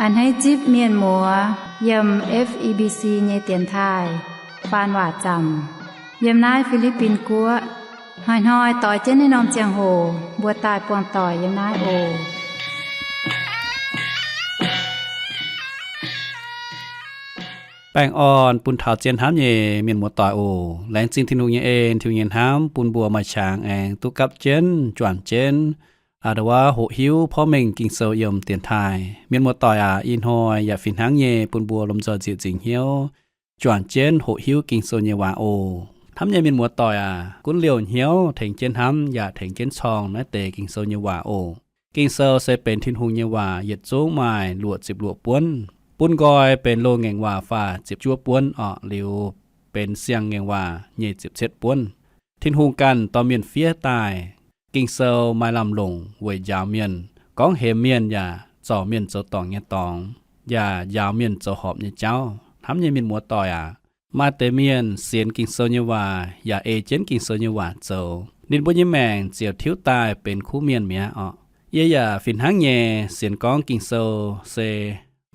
A'hneiv zipv mienh muoz yiem F E B C nyei dienx taaih faan waac zaamc yiem naaiv Fi^li^bin Guoqv. Hnoi-hnoi doix jienv naaiv norm ziangh hoc mbuo daaih buangh doic yiem naaiv oc. Baengh orn bun taux zien hnamv nyei mienh muoz-doic oc. Laengz zingh Tin-Hungh nyei en, Tin-Hungh nyei hnamv bun mbuo maaih qangx aengx duqv gapv jienv, juangc jienv, a'nda wuov hoqc hiuv porv mengh Ging-Sou yiem dienx taaih. Mienh muoz-doic aac, ih hnoi yaac fih hnangv nyei bun mbuo lomh nzoih nzieqc zingc hnyouv juangc jienv hoqc hiuv Ging-Sou nyei waac oc. Hnamv nyei mienh muoz-doic aac, gunv liouh hnyouv tengx jienv hnamv yaac tengx jienv corng naaiv deix Ging-Sou nyei waac oc. Ging-Sou se benx Tin-Hungh nyei waac, yietc zungv maaih luoqc ziepc luoqc buonv. Bun nqoi benx loz-ngaengc waac faah ziepc juov buonv orqc, liuz benx siang-ngaengc waac nyic ziepc cietv buonv. Tin-Hungh ganh dorh mienh fiev daaih. Ging-Sou maaih lamh longc weic njaaux mienh, gorngv hemx mienh yaac zorc mienh zoux dorngc nyei dorngx, yaac njaaux mienh zoux horpc nyei jauv. Hnamv nyei mienh muoz-doic aac, maaih deix mienh sienx Ging-Sou nyei waac yaac ei jienv Ging-Sou nyei waac zoux, ninh mbuo nyei maengc ziouc tiuv daaih benx kuv mienh mi'aqv orqc. Yie yaac fih hnangv nyei sienx gorngv Ging-Sou se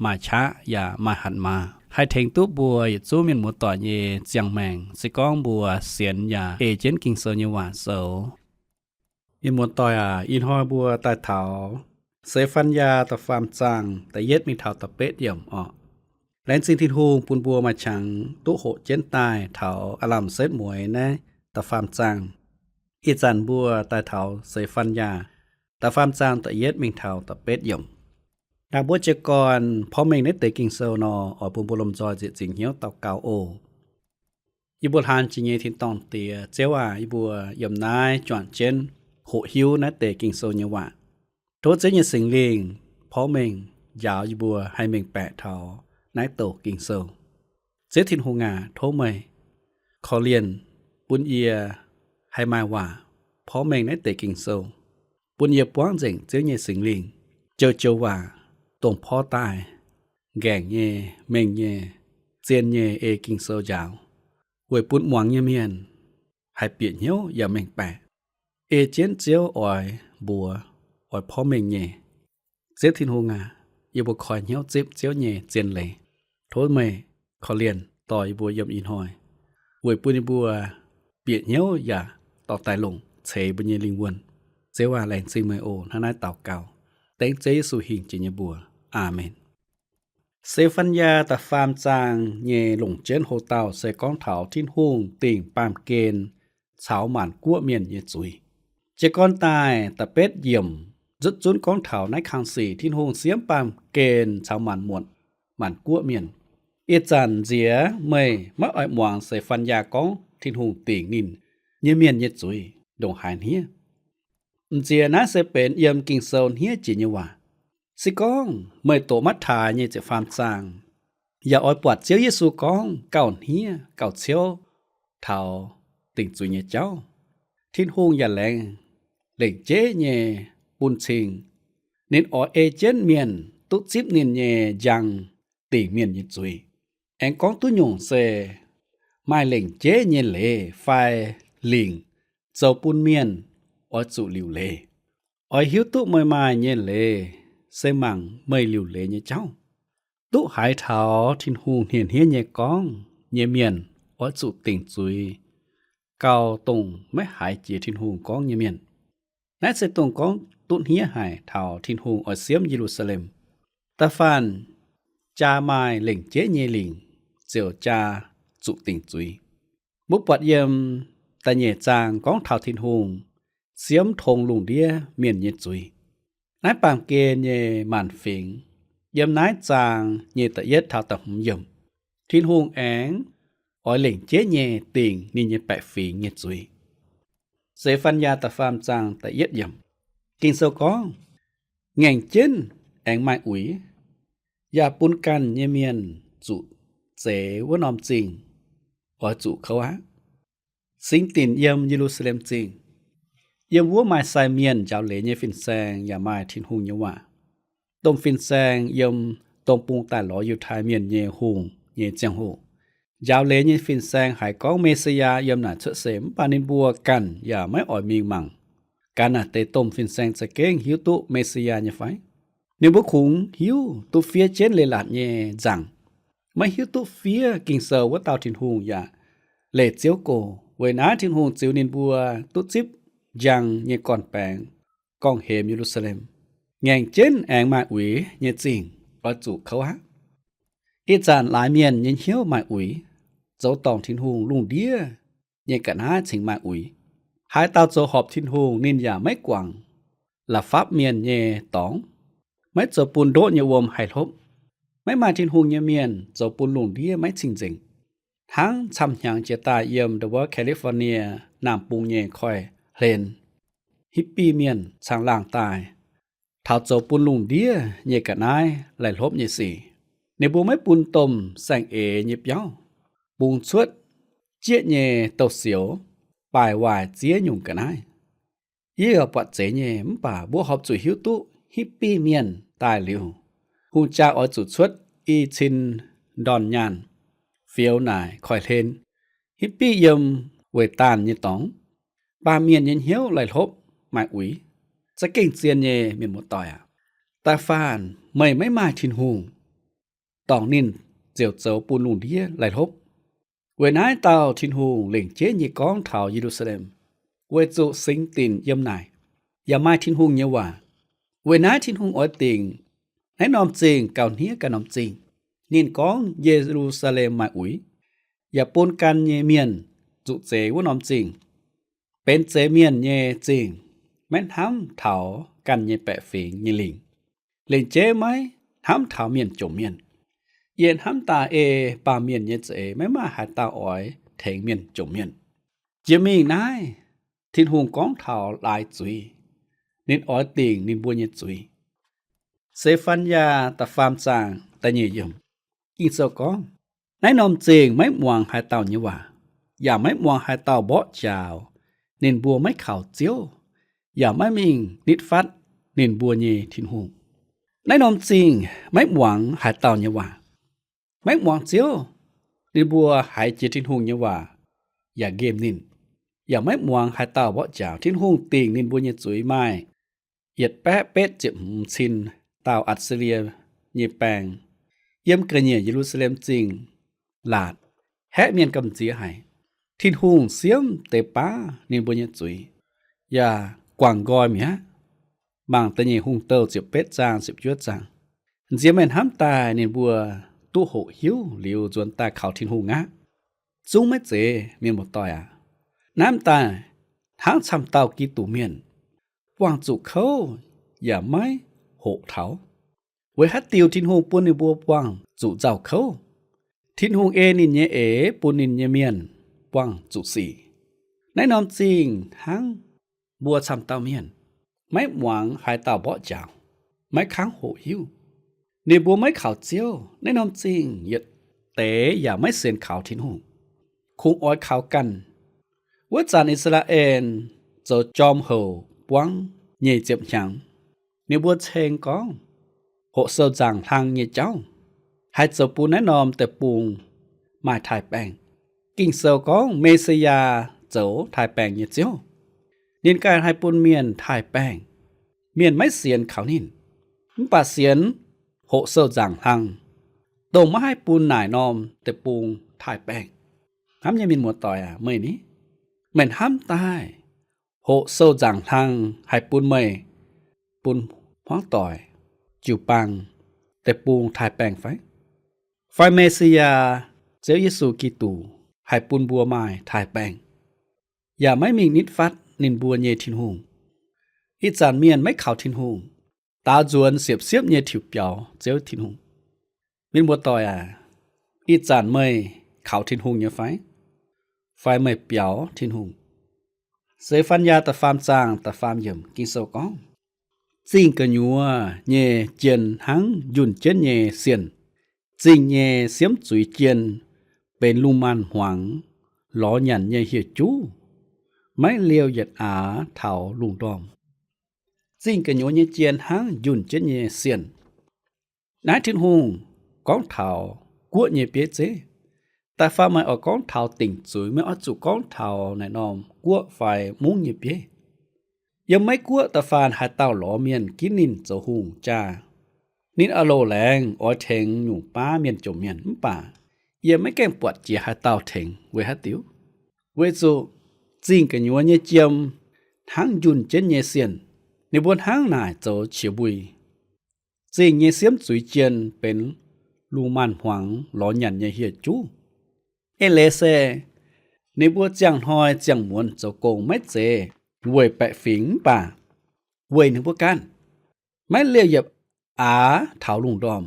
maaih qaqv yaac maaih hatc maaz, haih tengx duqv mbuo yietc zungv mienh muoz-doic nyei ziangh maengc se gorngv mbuo sienx yaac ei jienv Ging-Sou nyei waac zoux. Mienh muoz-doic aac, ih hnoi mbuo daaih taux Se^fan^yaa da'faam zaang da'yietv mingh taux da'betv yiemc orqc. Laengz zingh Tin-Hungh bun mbuo maaih qangx duqv hoqc jienv daaih taux aav lamh setv mueiz naaiv da'faam zaang. Ih zanc mbuo daaih taux Se^fan^yaa da'faam zaang da'yietv mingh taux da'betv yiemc. Naaiv mbuo jiez gorn porv mengh naaiv deix Ging-Sou nor, oix bun mbuo lomh nzoih nzieqc zingc hnyouv daux gaux oc. Yie mbuo hlan jiex nyei tin-dorngh Diex, Ziouv aac, yie mbuo yiem naaiv juangc jienv hoqc hiuv naaiv deix Ging-Sou nyei waac. Tov Ziouv nyei Singx Lingh porv mengh njaaux yie mbuo haih mengh baeqc taux naaiv douc Ging-Sou. Ziouv Tin-Hungh aac, tov meih korv-lienh bun yie haih maaih waac porv mengh naaiv deix Ging-Sou, bun yie buangv nzengc Ziouv nyei Singx Lingh joux-joux waac dongh porv daaih nqaengc nyei, mengh nyei, zien nyei ei Ging-Sou njaaux, weic bun muangx nyei mienh haih bieqc hnyouv yaac mengh baeqc, ei jienv Ziouv oix mbuox, oix porv mengh nyei. Ziouv Tin-Hungh aac, yie mbuo koi hnyouv zipv Ziouv nyei zien leiz. Tov meih korv-lienh dorh yie mbuo yiem ih hnoi, weic bun yie mbuo bieqc hnyouv yaac dorh daaih longc ceix mbuo nyei lingh wuonh. Ziouv aac, laengz zingh meih oc. Hnangv naaiv daux gaux dengv Ziouv Yesu hingh jiex nyei mbuox. Aamen. Se^fan^yaa da'faam zaang nyei longc jienv hoc-dauh se gorngv taux Tin-Hungh dingc baamh gen caux maanc guoqv mienh nyei zuiz. Jiez gorn daaih da'betv yiemc nzutv zunv gorngv taux naaiv kang sic Tin-Hungh siemv baamh gen caux maanc muotc, maanc guoqv mienh. Ih zanc nziex meih maiv oix muangx Se^fan^yaa gorngv Tin-Hungh dingc ninh nyei mienh nyei zuiz ndongc haaix hniev. M'nziex naaiv se benx yiem Ging-Sou hniev jiex nyei waac. Se gorngv meih doqc Matv^taai nyei ziepc faam zaang, yaac oix buatc Ziouv Yesu gorngv gauh hniev gauh ciouv taux dingc zuiz nyei jauv. Tin-Hungh yaac laengz lengc jeiv nyei bun cing ninh oix ei jienv mienh duqv zipv ninh nyei njang dingc mienh nyei zuiz. Aengx gorngv duqv nyungc se maaih lengc jeiv nyei leiz fai lingc zoux bun mienh oix zuqc liuc leiz. Oix hiuv duqv meih maaih nyei leiz se mangc meih liuc leiz nyei jauv. Duqv haiz taux Tin-Hungh hniev-hniev nyei gorngv nyei mienh oix zuqc dingc zuiz gauh dongh maiv haiz jiex Tin-Hungh gorngv nyei mienh. Naaiv se dongh gorngv duqv hniev haic taux Tin-Hungh oix siemv Ye^lu^saa^lem. Da'faanh jaa maaih lengc jeiv nyei lingc ziouc jaa zuqc dingc zuiz. Mbuo buatc yiem da'nyeic zaang gorngv taux Tin-Hungh siemv tong lungh ndiev mienh nyei zuiz. Naaiv baamh gen nyei maanc fingx, yiem naaiv zaang nyei da'yietv taux da'hmz yiemc, Tin-Hungh aengx oix lengc jeiv nyei dingc ninh nyei baeqc fingx nyei zuiz. Se^fan^yaa da'faam zaang da'yietv yiemc, Ging-Sou gorngv, ngaengc jienv aengx maaih uix, yaac bun ganh nyei mienh zuqc zeix wuov norm zingh oix zuqc kouv aqv. Singx dinc yiem Ye^lu^saa^lem Zingh. Yiem wuov maaih sai mienh njaaux leiz nyei fin-saeng yaac maaih Tin-Hungh nyei waac. Domh fin-saeng yiem dong bung daaih lorz Yiutai Mienh nyei hungh nyei ziangh hoc, njaaux leiz nyei fin-saeng haiz gorngv Me^si^yaa yiem naaic cuotv seix, mv baac ninh mbuo ganh yaac maiv oix mingh mangc. Gan naaic deix domh fin-saeng za'gengh hiuv duqv Me^si^yaa nyei fai? Ninh mbuo kungx hiuv duqv fiev jienv leiz-latc nyei nzangc, maiv hiuv duqv fiev Ging-Sou wuov dauh Tin-Hungh yaac leih Ziouv go. Weic naaiv Tin-Hungh ziux ninh mbuo duqv zipv njang nyei gorn-baengx, gorngv-hemx Ye^lu^saa^lem, ngaengc jienv aengx maaih uix nyei zingh oix zuqc kouv aqv. Ih zanc laaix mienh nyei hnyouv maaih uix, zoux dorngc Tin-Hungh lungh ndiev nyei ga'naaiv cingx maaih uix. Haaix dauh zoux horpc Tin-Hungh, ninh yaac maiv guangc la'fapv mienh nyei dorngx, maiv zoux bun ndoqv nyei wuom haih hlopv. Maiv maaih Tin-Hungh nyei mienh zoux bun lungh ndiev maiv cing-nzengc. Hnangv camv-hnyangx jiex daaih yiem ndo wuov California naamh bung nyei koiv-hlen, hippie mienh caangh laangh daaih taux zoux bun lungh ndiev nyei ga'naaiv laih hlopv nyei sic. Ninh mbuo maiv bun domh saeng-eix nyei biauv bungx cuotv jieqv nyei douz-sioux, baaic waaic ziex nyungc ga'naaiv. Yie buatc zeiz nyei, mv baac mbuo horpc zuqc hiuv duqv hippie mienh daaih liuz, hungh jaa oix zuqc cuotv i cin ndorn nyaanh fioux naaic koiv-hlen hippie yiem weic daanh nyei dorngx, baamh mienh nyei hnyouv laih hlopv maaih uix. Za'gengh zien nyei, mienh muoz-doic aac. Da'faanh meih maiv maaih Tin-Hungh, dorngc ninh ziouc zoux bun lungh ndiev laih hlopv. Weic naaiv dauh Tin-Hungh lengc jeiv nyei gorngv taux Ye^lu^saa^lem, weic zuqc singx dinc yiem naaic yaac maaih Tin-Hungh nyei waac. Weic naaiv Tin-Hungh oix dingc naaiv norm zingh gauh hniev ganh norm zingh. Ninh gorngv Ye^lu^saa^lem maaih uix, yaac bun ganh nyei mienh zuqc zeix wuov norm zingh. Benx zeix mienh nyei zingh, maiv hnamv taux ganh nyei baeqc fingx nyei lingc. Lengc jeiv maiv hnamv taux mienh jomc mienh. Yie hnamv daaih ei baamh mienh nyei za'eix maiv maaih haaix dauh oix tengx mienh jomc mienh. Jiex mingh naaiv, Tin-Hungh gorngv taux laaix zuiz, ninh oix dingc ninh mbuo nyei zuiz. Se^fan^yaa da'faam zaang da'nyeic yiemc, Ging-Sou gorngv, naaiv norm zingh maiv muangx haaix dauh nyei waac, yaac maiv muangx haaix dauh mborqv njaaux. Ninh mbuo maiv kaux Ziouv, yaac maiv mingh nitv fatv ninh mbuo nyei Tin-Hungh. Naaiv norm zingh maiv muangx haaix dauh nyei waac, maiv muangx Ziouv. Ninh mbuo haiz jiex Tin-Hungh nyei waac yaac nqemh ninh, yaac maiv muangx haaix dauh mborqv njaaux. Tin-Hungh dingc ninh mbuo nyei zuiz maaih yietc baeqv betv ziepc hmz cin dauh Atc^si^lie nyei baeng yiem ga'nyiec Ye^lu^saa^lem Zingh laatc, haeqv mienh gamh nziex haic. Tin-Hungh siemv deix baav ninh mbuo nyei zuiz, yaac guangc nqoi mi'aqv. Mangc da'nyeic Hungh Douh ziepc betv zaang, ziepc juov zaang. Nziex meih hnamv daaih ninh mbuo duqv hoqc hiuv liuz nzuonx daaih kaux Tin-Hungh aqv. Zungv maiv zeiz, mienh muoz-doic aac. Hnamv daaih hnangv camv dauh Giduc mienh, buangh zuqc kouv yaac maiv hoqc taux. Weic haaix diuc Tin-Hungh bun ninh mbuo buangh zuqc nzauh kouv? Tin-Hungh ei ninh nyei eix bun ninh nyei mienh buangh zuqc sic. Naaiv norm zingh hnangv mbuo camv dauh mienh, maiv muangx haaix dauh mborqv njaaux, maiv kangv hoqc hiuv. Ninh mbuo maiv kaux Ziouv. Naaiv norm zingh yietc deix yaac maiv sienx kaux Tin-Hungh, kungx oix kaux ganh. Wuov zanc I^saa^laa^en zoux jorm houc buangv nyic ziepc hnyangx, ninh mbuo ceng gorngv hoqc sou nzaangc hlang nyei jauv haih zoux bun naaiv norm deic-bung maaih taaih-baengh. Ging-Sou gorngv Me^si^yaa zoux taaih-baengh nyei Ziouv. Ninh ganh haih bun mienh taaih-baengh. Mienh maiv sienx kaux ninh, mv baac sienx hoqc sou nzaangc hlang, dongh maiv haih bun naaic norm deic-bung taaih-baengh. Hnamv nyei mienh muoz-doic aac, meih ni, meih hnamv daaih hoqc sou nzaangc hlang haih bun meih, bun hmuangv doic, jiu-baang, deic-bung taaih-baengh fai? Fai Me^si^yaa, Ziouv Yesu Giduc, haih bun mbuo maaih taaih-baengh, yaac maiv mingh nitv fatv ninh mbuo nyei Tin-Hungh? Ih zanc mienh maiv kaux Tin-Hungh, daaux nzuonx siepv-siepv nyei tiux biaux Ziouv Tin-Hungh. Mienh muoz-doic aac, ih zanc meih kaux Tin-Hungh nyei fai? Fai meih biaux Tin-Hungh? Se^fan^yaa da'faam zaang da'faam yiemc Ging-Sou gorngv, zingh gu'nyuoz nyei jien hnangv njunh jienv nyei sienh. Zingh nyei siemv zuiz jien benx lungh maanz-hmuangx lorz nyanc nyei hieh juv, maiv liouh yietc aax taux lungh ndorm. Zingh gu'nyuoz nyei jien hnangv njunh jienv nyei sienh. Naaiv Tin-Hungh gorngv taux guoqv nyei bieiv zeiv. Da'faanh meih oix gorngv taux dingc zuiz, meih oix zuqc gorngv taux naaic norm guoqv fai mungv nyei bieiv. Yiem Meiv Guoqv da'faanh haaix dauh lorz mienh ginv ninh zoux hungh jaa, Ninh aah loc laengz oix tengx nyungc baav mienh jomc mienh, mv baac yie maiv gaengh buatc jiex haaix dauh tengx. Weic haaix diuc? Weic zuqc zingh gu'nyuoz nyei jiem hnangv njunh jienv nyei sienh, ninh mbuo hnangv naaic zoux qiex mbui. Zingh nyei siemv zuiz jien benx lungh maanz-hmuangx lorz nyanc nyei hieh juv. Eix leiz se ninh mbuo ziangh hnoi ziangh muonz zoux gong maiv zeiz weic baeqc fingx mv baac weic ninh mbuo ganh. Maiv liouh yietc aax taux lungh ndorm.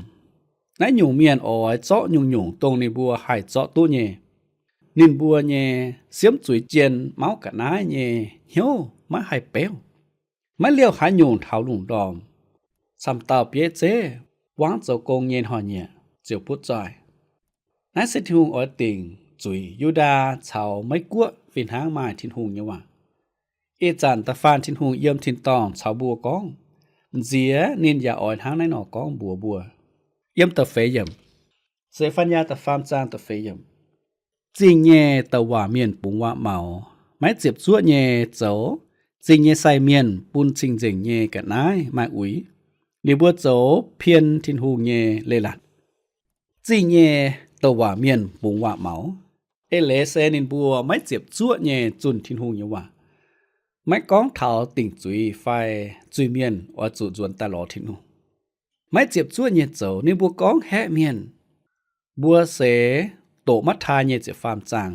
Naaiv nyungc mienh oix zorqv nyungc-nyungc dongh ninh mbuo haih zorqv duqv nyei. Ninh mbuo nyei siemv zuiz jien mauv ga'naaiv nyei hnyouv maiv haih beuv. Maiv liouh haaix nyungc taux lungh ndorm, camv dauh bieiv zeiv wangv zoux gong nyei hnoi-nyieqc ziouc butv zoih. Naaiv se Tin-Hungh oix dingc zuiz Yu^ndaa caux Meiv Guoqv fih hnangv maaih Tin-Hungh nyei waac. Ih zanc da'faanh Tin-Hungh yiem tin-dorngh caux mbuo gorngv, nziex ninh yaac oix hnangv naaiv nor gorngv mbuox mbuo. Yiem da'feix yiemc, Sefan^yaa da'faam zaang da'feix yiemc, zingh nyei douc waac mienh bungx waac-maux, maiv ziepc zuoqv nyei zoux zingh nyei sai mienh bun cing-nzengc nyei ga'naaiv maaih uix. Ninh mbuo zoux pien Tin-Hungh nyei leiz-latc. Zingh nyei douc waac mienh bungx waac-maux. Eix leiz se ninh mbuo maiv ziepc zuoqv nyei zunh Tin-Hungh nyei waac. Maiv gorngv taux dingc zuiz fai zuiz-mienh oix zuqc nzuonx daaih lorz Tin-Hungh. Maiv ziepc zuoqv nyei zoux, ninh mbuo gorngv haeqv mienh. Mbuo seix doqc Matv^taai nyei ziepc faam zaang,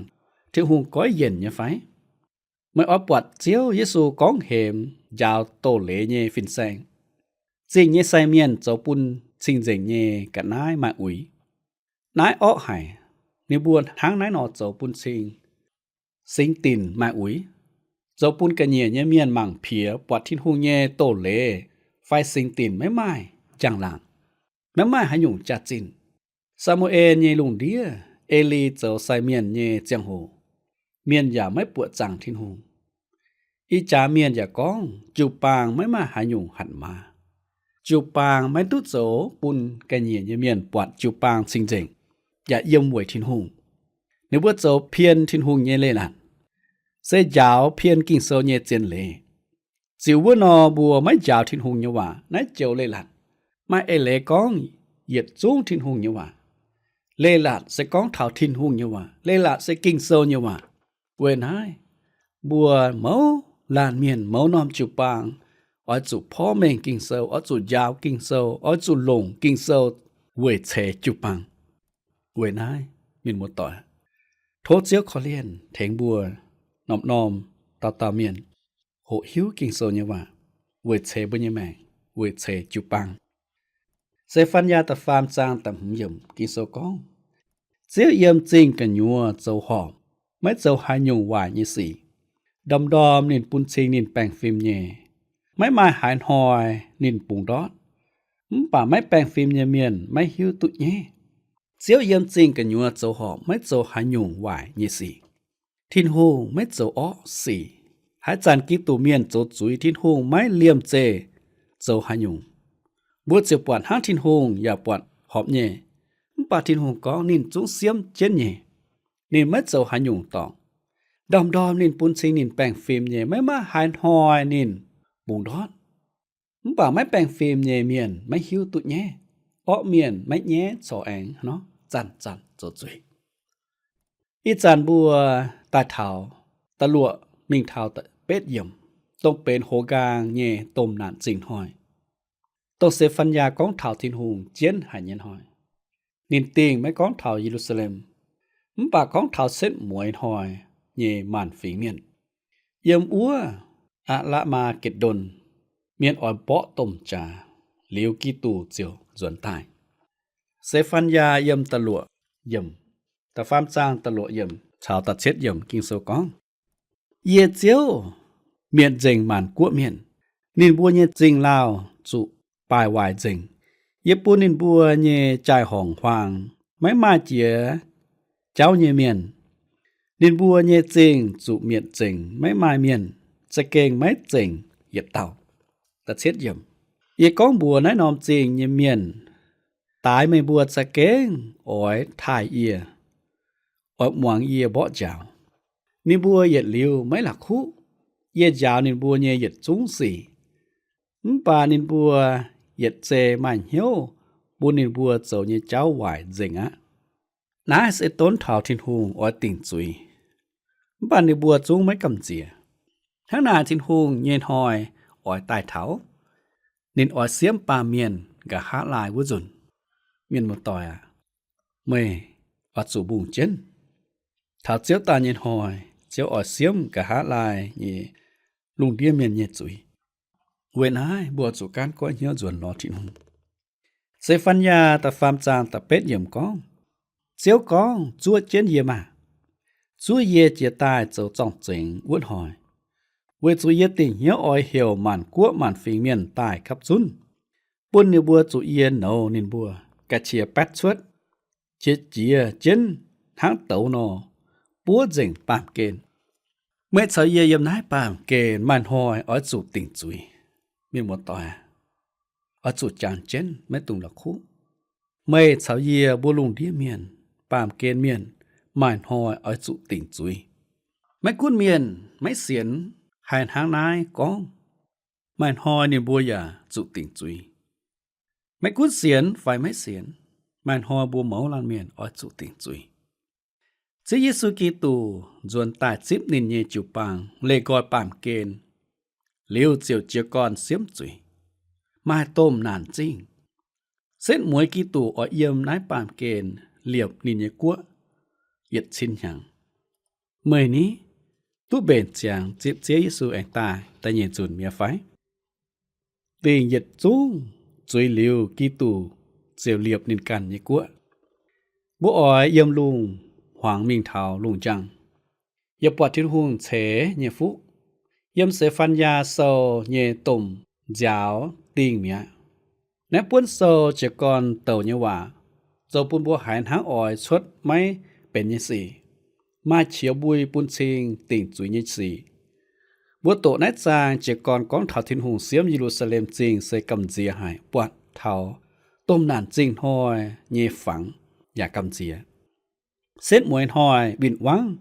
Tin-Hungh goiv yienc nyei fai? Meih oix buatc Ziouv Yesu gorngv hemx njaaux doz-leiz nyei fin-saeng. Zingh nyei sai mienh zoux bun cing-nzengc nyei ga'naaiv maaih uix. Naaiv orqv haic. Ninh mbuo hnangv naaiv nor zoux bun cing, singx dinc maaih uix, zoux bun ga'nyiec nyei mienh mangc piex buatc Tin-Hungh nyei doz-leiz fai singx dinc maiv maaih njang-laangc, maiv maaih haaix nyungc jaax-zinh. Saa^mu^en nyei lungh ndiev, E^li zoux sai mienh nyei ziangh hoc, mienh yaac maiv buoqc zaangc Tin-Hungh. Ih jaax mienh yaac gorngv jiu-baang maiv maaih haaix nyungc hatc maaz. Jiu-baang maiv duqv zoux bun ga'nyiec nyei mienh buatc jiu-baang cing-nzengc yaac yiem weic Tin-Hungh. Ninh mbuo zoux pien Tin-Hungh nyei leiz-latc, se njaaux pien Ging-Sou nyei zien leiz. Ziux wuov nor mbuo maiv njaaux Tin-Hungh nyei waac, naaiv joux leiz-latc maaih eix leiz gorngv yietc zungv Tin-Hungh nyei waac. Leiz-latc se gorngv taux Tin-Hungh nyei waac. Leiz-latc se Ging-Sou nyei waac. Weic naaiv, mbuo mouz laanh mienh, mouz norm jiu-baang oix zuqc porv mengh Ging-Sou, oix zuqc njaaux Ging-Sou, oix zuqc longc Ging-Sou weic ceix jiu-baang. Weic naaiv, mienh muoz-doic, tov Ziouv korv-lienh tengx mbuo norm-norm dauh dauh mienh hoqc hiuv Ging-Sou nyei waac weic ceix mbuo nyei maengc, weic ceix jiu-baang. Sefan^yaa da'faam zaang da'hmz yiemc Ging-Sou gorngv, Ziouv yiem zingh gu'nyuoz zoux horpc, maiv zoux haaix nyungc waaic nyei sic. Ndorm-ndorm ninh bun cing ninh baengh fim nyei. Maiv maaih haaix hnoi ninh bungx ndortv. Mv baac maiv baengh fim nyei mienh maiv hiuv duqv nyaiv. Ziouv yiem zingh gu'nyuoz zoux horpc, maiv zoux haaix nyungc waaic nyei sic. Tin-Hungh maiv zoux orqv sic. Haaix zanc Giduc Mienh zoux zuiz, Tin-Hungh maiv liemh zeih zoux haaix nyungc. Mbuo ziouc buatc hnangv Tin-Hungh yaac buatc horpc nyei. Mv baac Tin-Hungh gorngv ninh zungv siemv jienv nyei. Ninh maiv zoux haaix nyungc dorngc. Ndorm-ndorm ninh bun cing ninh baengh fim nyei, maiv maaih haaix hnoi ninh bungx ndortv. Mv baac maiv baengh fim nyei mienh maiv hiuv duqv nyaiv. Orqv mienh maiv nyaiv corc aengx nor zanc-zanc zoux zuiz. Ih zanc mbuo daaih taux da'luoqc mingh taux da'betv yiemc, dongh benx hoz nqaang nyei domh naanc zingh hnoi, dongh Sefan^yaa gorngv taux Tin-Hungh jienv haic nyei hnoi. Ninh dingh maiv gorngv taux Ye^lu^saa^lem, mv baac gorngv taux setv mueiz hnoi nyei maanc fingx mienh. Yiem wuov Aa^laa^maa^get^ndon, mienh oix mborqv domh jaax, liuz Giduc ziouc nzuonx daaih. Sefan^yaa yiem da'luoqc yiemc, da'faam zaang da'luoqc yiemc caux da'cietv yiemc Ging-Sou gorngv, Yie Ziouv mietc nzengc maanc guoqv mienh. Ninh mbuo nyei zingh lauh zuqc baaic waaic nzengc. Yie bun ninh mbuo nyei jaai-horngc huaang maiv maaih jiex jauv nyei mienh. Ninh mbuo nyei zingh zuqc mietc nzengc, maiv maaih mienh, za'gengh maiv zengc yietc dauh. Yie gorngv mbuox naaiv norm zingh nyei mienh, Daaix meih mbuo za'gengh oix taaih yie, oix muangx yie mborqv njaaux. Ninh mbuo yietc liuz maiv la'kuqv yie njaaux ninh mbuo nyei yietc zungv sic. Mv baac ninh mbuo yietc zei maaih hnyouv bun ninh mbuo zoux nyei jauv waaic nzengc aqv. Naaiv se donv taux Tin-Hungh oix dingc zuiz, mv baac ninh mbuo zungv maiv gamh nziex. Hnangv naaic Tin-Hungh nyei hnoi oix daaih taux. Ninh oix siemv baamh mienh nqa'haav laai wuov nzunc. Mienh muoz-doic aac, meih oix zuqc mbungh jienv. Taux Ziouv daaih nyei hnoi, Ziouv oix siemv nqa'haav laai nyei lungh ndiev mienh nyei zuiz. Weic naaiv mbuo zuqc gaanv goiv hnyouv nzuonx lorz Tin-Hungh. Se^fan^yaa da'faam zaang da'betv yiemc gorngv, Ziouv gorngv, Zuov jienv yie maah! Zuov yie jiex daaih zoux zorng-zengx wuov hnoi, weic zuqc yie dingc hnyouv oix heuc maanc guoqv maanc fingx mienh daaih gapv zunv, bun ninh mbuo zuqc yie nouz ninh mbuo, ga'qiex baetv cuotv, qiex jiez jienv hnangv douz nor, buov nzengc baamh gen. Meih caux yie yiem naaiv baamh gen, maaih hnoi oix zuqc dingc zuiz. Mienh muoz-doic, oix zuqc jangx jienv, maiv dungx la'kuqv. Meih caux yie mbuo lungh ndiev mienh, baamh gen mienh, maaih hnoi oix zuqc dingc zuiz. Maiv gunv mienh maiv sienx haih hnangv naaiv gorngv, maaih hnoi ninh mbuo yaac zuqc dingc zuiz. Maiv gunv sienx fai maiv sienx, maaih hnoi mbuo mouz laanh mienh oix zuqc dingc zuiz. Ziouv Yesu Giduc nzuonx daaih zipv ninh nyei jiu-baang leih nqoi baamh gen, liuz ziouc jiez gorn siemv zuiz, maaih domh naanc zingh. Setv mueiz Giduc oix yiem naaiv baamh gen liepc ninh nyei guoqv yietc cin hnyangx. Meih ni, duqv mbenc ziangx zipv Ziouv Yesu aengx daaih da'nyeic nzunc mi'aqv fai? Dingc yietc zungv zuiz liuz, Giduc ziouc liepc ninh ganh nyei guoqv. Mbuo oix yiem lungh hmuangx mingh taux lungh njang, yaac buatc Tin-Hungh ceix nyei fuqv. Yiem Se^fan^yaa Sou nyei domh nziaaux dingh mi'aqv. Naaiv buonv sou jiez gorn douc nyei waac zoux bun mbuo haiz hnangv oix cuotv maiv benx nyei sic, maaih qiex mbui bun cing dingc zuiz nyei sic. Mbuo doqc naaiv zaang jiez gorn gorngv taux Tin-Hungh siemv Ye^lu^saa^lem Zingh se gamh nziex haic, buatc taux domh naanc zingh hnoi nyei fangx yaac gamh nziex. Setv mueiz hnoi win-wangv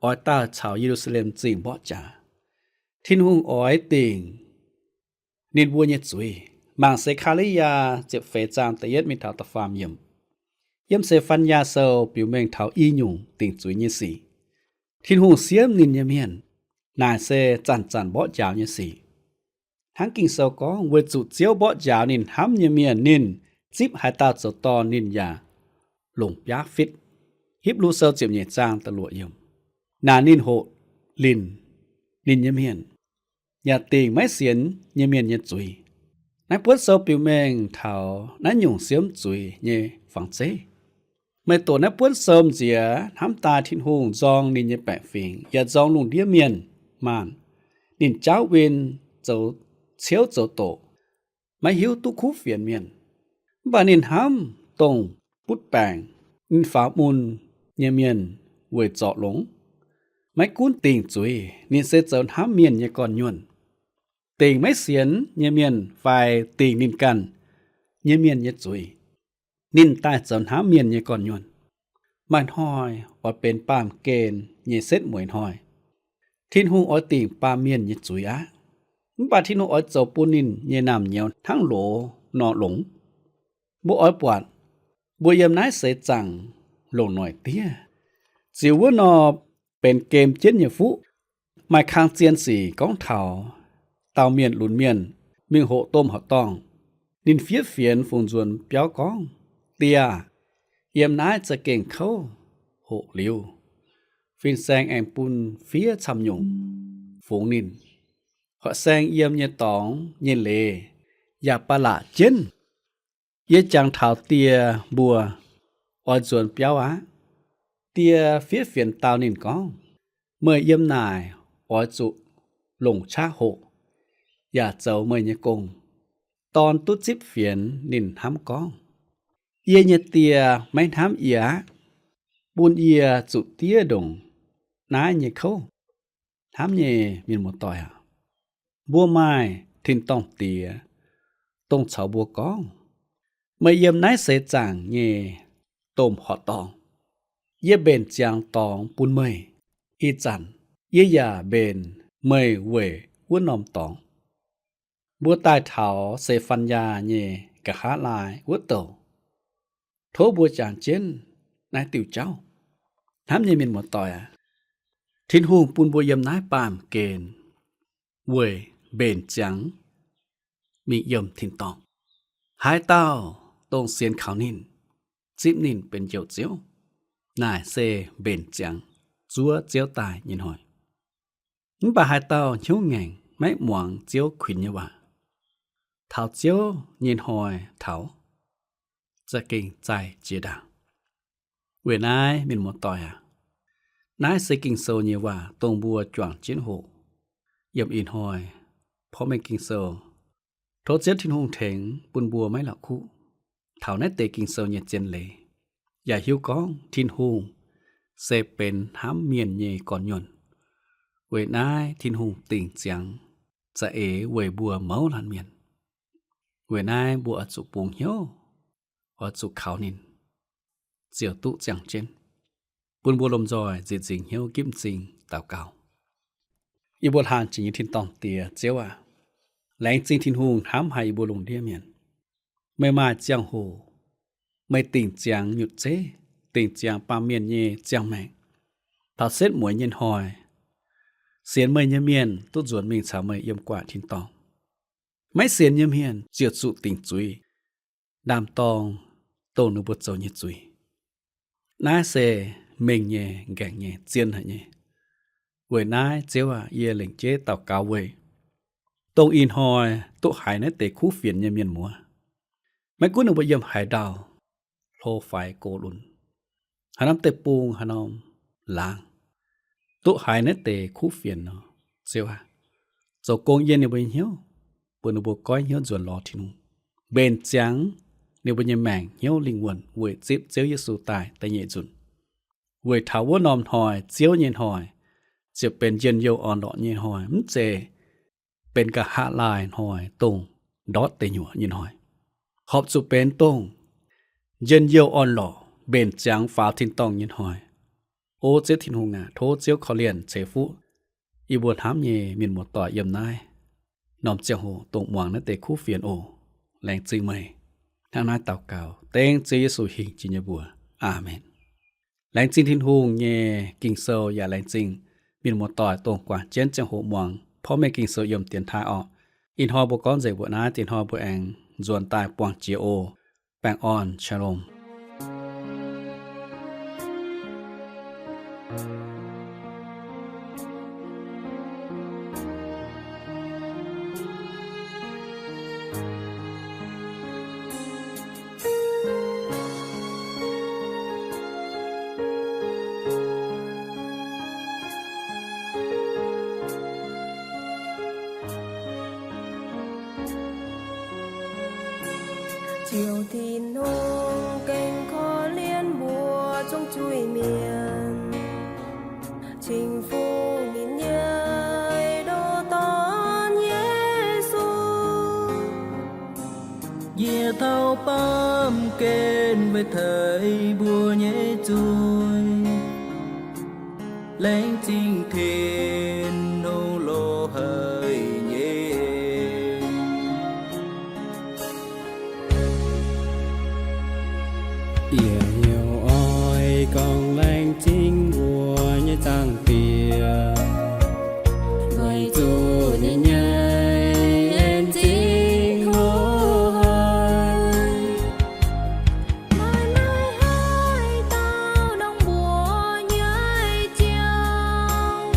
oix daaih caux Ye^lu^saa^lem Zingh mborqv jaax. Tin-Hungh oix dingc ninh mbuo nyei zuiz. Mangc Se^kaa^li^yaa ziepc feix zaang da'yietv mingh taux da'faam yiemc. Yiem Se^fan^yaa Sou biux mengh taux i nyungc dingc zuiz nyei sic. Tin-Hungh siemv ninh nyei mienh, naaic se zanc-zanc mborqv njaaux nyei sic. Hnangv Ging-Sou gorngv, weic zuqc Ziouv mborqv njaaux ninh hnamv nyei mienh, ninh zipv haaix dauh zoux dorn, ninh yaac longc biaav fitv. Hipv^lu Sou ziepc nyeic zaang da'luoqc yiemc. Naaic ninh hoqc linh ninh nyei mienh, yaac dingc maiv sienx nyei mienh nyei zuiz. Naaiv buonv sou biux mengh taux naaiv nyungc siemv zuiz nyei fangx zeiv. Meih doqc naaiv buonv sou nziex hnamv daaih Tin-Hungh nzorng ninh nyei baeqc fingx, yaac nzorng lungh ndiev mienh maanh. Ninh jaauv win, zoux ciouv zoux doqc, maiv hiuv duqv kuv fienx mienh. Mv baac ninh hnamv dongh butv baengc, ninh faaux mun nyei mienh weic zorc longx. Maiv gunv dingc zuiz, ninh se zoux hnamv mienh nyei gorn-nyuonh, dingc maiv sienx nyei mienh fai dingc ninh ganh nyei mienh nyei zuiz. Ninh daaih zoux hnamv mienh nyei gorn-nyuonh. Maaih hnoi oix benx baamh gen nyei setv mueiz hnoi. Tin-Hungh oix dingc baamh mienh nyei zuiz aqv. Mv baac Tin-Hungh oix zoux bun ninh nyei naamh nyouz hnangv loz nor longx. Mbuo oix buatc, mbuo yiem naaiv seix zaangc longc noic diev, ziux wuov nor benx gem jienv nyei fuqv. Maaih kang zien sic gorngv taux dauh mienh lunx mienh mingh hoqc domh horqc dorngh. Ninh fiev fienx fungx nzuonx biauv gorngv, Die aah! Yiem naaiv za'gengh kouv. Hoqc liuz, fin-saeng aengx bun fiev camv-nyungc fungx ninh. Horqc-saeng yiem nyei dorngx nyei leiz yaac ba'laqc jienv. Yie jangx taux die mbuo oix nzuonx biauv aqv. Die fiev fienx dau ninh gorngv, Meih yiem naaic oix zuqc longc qaqv hoqc yaac zoux meih nyei gong. Dorn duqv zipv fienx ninh hnamv gorngv, Yie nyei die maiv hnamv yie aqv. Bun yie zuqc diev ndongc naaiv nyei kouv. Hnamv nyei mienh muoz-doic aac, mbuo maaih tin-dorngh Diex, dongh caux mbuo gorngv, Meih yiem naaiv seix zaangc nyei domh horqc dorngh. Yie mbenc ziangx dorngx bun meih. Ih zanc yie yaac mbenc meih weic wuov norm dorngx. Mbuo daaih taux Se^fan^yaa nyei nqa'haav laai wuov douc. Tov mbuo jangx jienv naaiv diuh jauv. Hnamv nyei mienh muoz-doic aac, Tin-Hungh bun mbuo yiem naaiv baamh gen weic mbenc ziangx mingh yiem tin-dorngh. Haaix dauh dongh sienx kaux ninh, zipv ninh benx Njoux Ziouv, naaic se mbenc ziangx zuov Ziouv daaih nyei hnoi. Mv baac haaix dauh hnyouv ngaengc, maiv muangx Ziouv kuinx nyei waac, taux Ziouv nyei hnoi taux, za'gengh zaih jiex ndaangc. Weic naaiv, mienh muoz-doic aac, naaiv se Ging-Sou nyei waac dongh mbuo juangc jienv hoqc yiem ih hnoi porv mengh Ging-Sou. Tov Ziouv Tin-Hungh tengx bun mbuo maiv la'kuqv taux naaiv deix Ging-Sou nyei zien leiz, yaac hiuv gorngv Tin-Hungh se benx hnamv mienh nyei gorn-nyuonh. Weic naaiv Tin-Hungh dingc ziangx za'eix weic mbuo mouz laanh mienh. Weic naaiv mbuo oix zuqc bungx hnyouv, oix zuqc kaux ninh, ziouc duqv ziangh jienv. Bun mbuo lomh nzoih nzieqc nzingc hnyouv gipv m'zing daux gaux. Yie mbuo hlang jiex nyei tin-dorngh Diex, Ziouv aac, laengz zingh Tin-Hungh hnamv haic yie mbuo lungh ndiev mienh. Meih maaih ziangh hoc, meih dingc ziangx nyutc zeiv, dingc ziangx baamh mienh nyei ziangh maengc. Taux setv mueiz nyei hnoi, sienx meih nyei mienh duqv nzuonx mingh caux meih yiem gu'nguaaic tin-dorngh. Maiv sienx nyei mienh ziouc zuqc dingc zuiz ndaam-dorng dongh ninh mbuo zoux nyei zuiz. Naaiv se mengh nyei, ngaengc nyei, zien haic nyei. Weic naaiv, Ziouv aac, yie lengc jeiv daux gaux weic dongh ih hnoi duqv haiz naaiv deix kuv fienx nyei mienh muoz. Maiv gunv ninh mbuo yiem haaix ndau, hlo faix gox lunx, haaix norm deic-bung, haaix norm laangz, duqv haiz naaiv deix kuv fienx nor, Ziouv aac, zoux gong yiem ninh mbuo nyei hnyouv, bun ninh mbuo goiv hnyouv nzuonx lorz Tin-Hungh, mbenc ziangx ninh mbuo nyei maengc hnyouv lingh wuonh weic zipv Ziouv Yesu daaih da'nyeic nzunc. Weic taux wuov norm hnoi, Ziouv nyei hnoi, ziouc benx njien-youh orn-lorqc nyei hnoi, mv zeiz benx nqa'haav laai hnoi, dongh ndortv deic nyuoqc nyei hnoi. Horpc zuqc benx dongh njien-youh orn-lorqc, mbenc ziangx faaux tin-dorngh nyei hnoi. O Ziouv Tin-Hungh aac, tov Ziouv korv-lienh ceix fuqv yie mbuo hnamv nyei mienh muoz-doic yiem naaiv norm ziangh hoc dongh muangx naaiv deix kuv fienx oc. Laengz zingh meih. Hnangv naaiv daux gaux dengv Ziouv Yesu hingh jiex nyei mbuox. Aamen. Laengz zingh Tin-Hungh nyei Ging-Sou yaac laengz zingh mienh muoz-doic dongh guangc jienv ziangh hoc muangx porv mengh Ging-Sou yiem dienx taaih orqc. Ih hnoi mbuo gorngv nzengc mbuoqc naaiv, diex hnoi mbuo aengx nzuonx daaih buangh jiex oc. Baengh orn, Shalom. Ziouv Tin-Hungh gengh korv-lienh mbuo zungv zuiz-mienh, cingx fuqv ninh nyei ndoh Dorn Yesu. Yie taux baamh gen weic teix mbuo nyei zuiz. Laengz zingh Tin-Hungh loz-haih nyei en. Yie hnyouv oix gorngv laengz zingh mbuo nyei Zaangc Diex, weic zuqc ninh nyei en zingh hlo haic. Maaih maiv haih dauh nongh mbuox nyei Ziouv,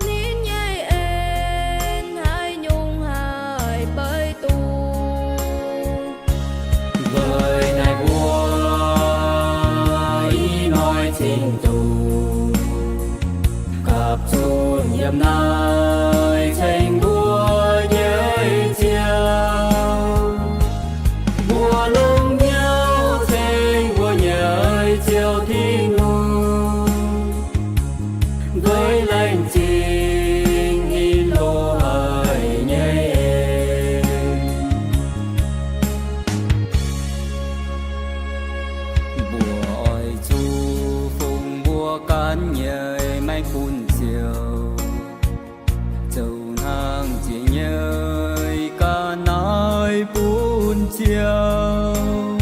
ninh nyei en haaix nyungc haih beiv duqv. Weic naaiv mbuo ih hnoi cingx zuqc gapv zunc yiem naaiv ceng mbuo nyei Ziouv. Mbuo longc hnyouv ceng mbuo nyei Ziouv Tin-Hungh, weic laengz zingh ninh loz-haih nyei en. Mbuo oix zuqc fungx mbuo ganh nyei maengc bun Ziouv, zoux hnangv jiex nyei ga'naaiv bun Ziouv.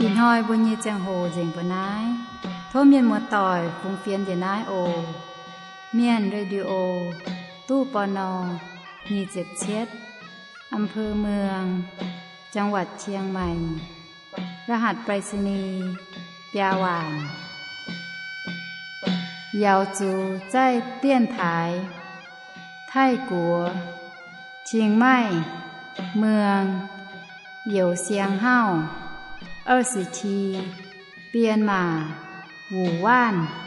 Ih hnoi mbuo nyei ziangh hoc nzengc mbuo naaiv. Tov mienh muoz-doic fungx fienx njiec naaiv oc. Mienh Radio, ตู้ ปณ. nyic ziepc cietv, อำเภอเมือง จังหวัดเชียงใหม่ รหัสไปรษณีย์ biaa waanc. Yaux zuqc zaih dienx taaix Taiv-Guoqv, Qing Maih, Mueng, Youz Siang Hauv, 二十七, Bienh Maac, Wuc Waanv.